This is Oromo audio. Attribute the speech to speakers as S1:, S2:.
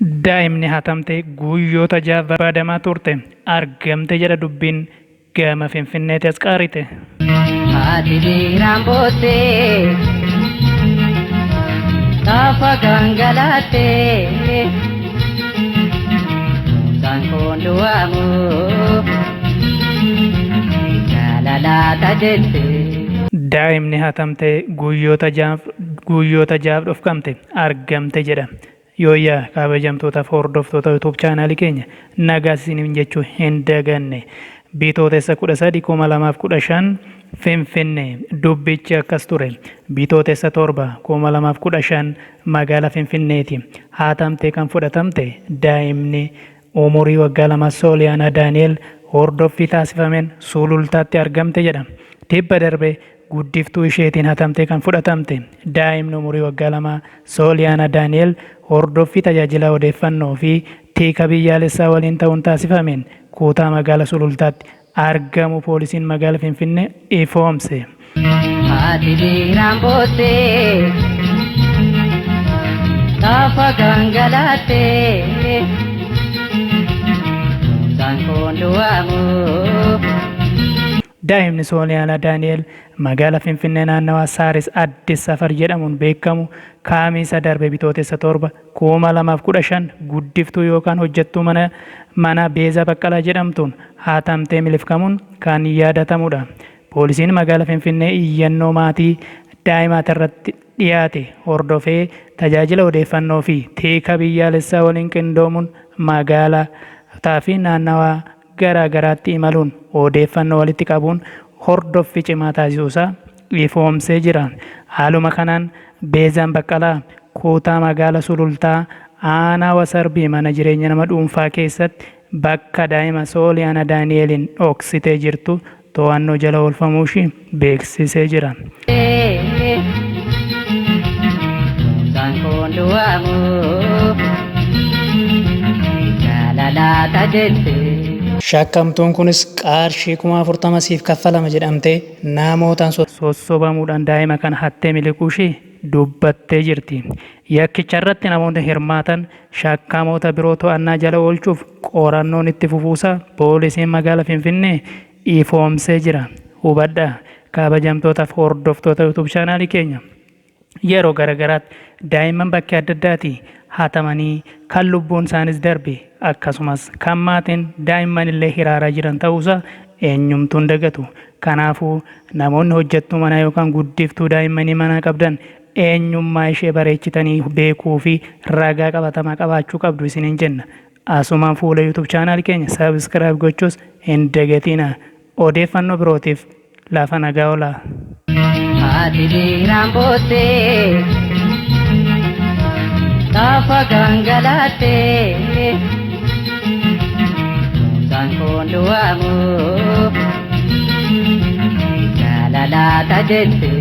S1: Daa'imni hatamte guyyoota 6 barbaadamaa turte argamte jedha dubbiin gama Finfinneetti as qaarite.
S2: Haati dhiiraan boossee gaafa gangalaattee mucaan koon du'aamu jaalalaata jette.
S1: Daa'imni hatamte guyyoota 6f dhofkamte argamte jedha. Yooyyaa kabajamtootaaf hordoftoota YouTube chaanaalii keenya, nagaa isiniin jechuu hin daganne. Bitootessa 13 2015 Finfinnee, dubbichi akkas ture. Bitootessa 7 2015 magaalaa Finfinneeti. Hatamtee kan fudhatamte daa'imni umurii waggaa 2 Sooliyaanaa Daani'el hordoffii taasifameen Sulultaatti argamte jedha. Tibba darbe guddiftuu isheetiin hatamtee kan fudhatamte daa'imni umurii waggaa 2 Sooliyaanaa Daani'el hordoffii tajaajila odeeffannoo fi tika biyyaalessaa waliin ta'uun taasifameen kutaa magaala Sulultaatti argamu poolisiin magaala Finfinnee ifoomse.
S2: Haati dhiiraan boossee gaafa gangalaattee mucaan koon du'aamu.
S1: Daa'imni Sooliyaanaa Daani'el magaala Finfinnee naannawaa Saaris Addis Safar jedhamuun beekamu Kaamiisa darbe Bitootessa 7, 2015 guddiftuu yookaan hojjettuu mana manaa Beezaa Baqqalaa jedhamtuun hatamtee milifkamuun kan yaadatamudha. Poolisiin magaala Finfinnee iyyannoo maatii daa'imaatirratti dhiyaate hordofee tajaajila odeeffannoo fi tika biyyaalessaa waliin qindoomuun magaalotaa fi naannawaa garaa garaatti imaluun odeeffannoo walitti qabuun hordoffii cimaa taasisuusaa ifoomsee jira. Haaluma kanaan Beezaan Baqqalaa kutaa magaala Sulultaa aanaa Wasarbii mana jireenya nama dhuunfaa keessatti bakka daa'ima Sooliyaana Daani'eliin dhoksitee jirtu to'annoo jala oolfamuu ishii beeksisee jira.
S2: Mucaan koon du'aamu jaalalaata jette.
S1: Shakkamtuun kunis qarshii 40,000 siif kaffalama jedhamtee namootaan sossobamuudhaan daa'ima kana hattee miliquu ishee dubbattee jirti. Yakkicha irratti namoonni hirmaatan shakkamoota biroo to'annaa jala oolchuuf qorannoon itti fufuusaa poolisiin magaala Finfinnee ifoomsee jira. Hubadhaa, kabajamtootaaf hordoftoota YouTube chaanaalii keenya. Yeroo garagaraatti daa'imman bakkee adda addaatii hatamanii kan lubbuun isaanis darbe, akkasumas kan maatiin daa'imman illee hiraaraa jiran ta'uusaa eenyumtuu hin dagatu. Kanaafuu namoonni hojjettuu manaa yookaan guddiftuu daa'immanii manaa qabdan eenyummaa ishee bareechitanii beekuu fi ragaa qabatamaa qabaachuu qabdu isiniin jenna. Asumaan fuula YouTube chaanaal keenya subscribe gochuus hin dagatinaa. Odeeffannoo birootiif lafa nagaa oolaa.
S2: Haati dhiiraan boossee gaafa gangalaattee mucaan koon du'aamu jaalalaata jette.